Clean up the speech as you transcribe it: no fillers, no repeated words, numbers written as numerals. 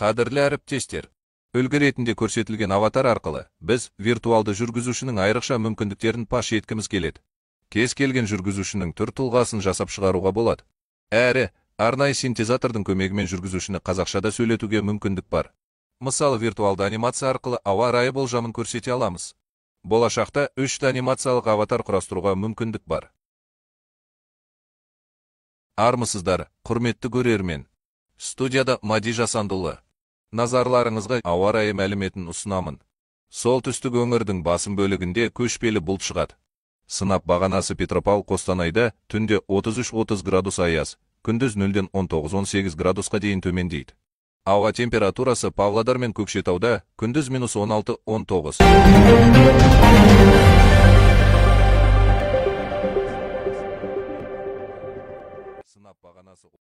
Қадірлі әріптестер, үлгі ретінде көрсетілген аватар арқылы біз виртуалды жүргізушінің айрықша мүмкіндіктерін паш еткіміз келеді. Кез келген жүргізушінің түр-тұлғасын жасап шығаруға болады. Әрі арнайы синтезатордың көмегімен жүргізушіні қазақшада сөйлетуге мүмкіндік бар. Мысалы, виртуалды анимация арқылы ауа райы болжамын көрсете аламыз. Болашақта 3D анимациялық аватар құрастыруға мүмкіндік бар. Армысыздар, құрметті көрермен. Студияда Мади Жасандұлы. Назарларыңызға ауа райы мәліметін ұсынамын. Солтүстік өңірдің басым бөлігінде көшпелі бұлт шығады. Сынап бағанасы Петропавл Қостанайда түнде 33-30 градус аяз, күндіз 0-ден 19-18 градусқа дейін төмендейді. Ауа температурасы Павлодар мен Көкшетауда күндіз минус 16-19. Сынап бағанасы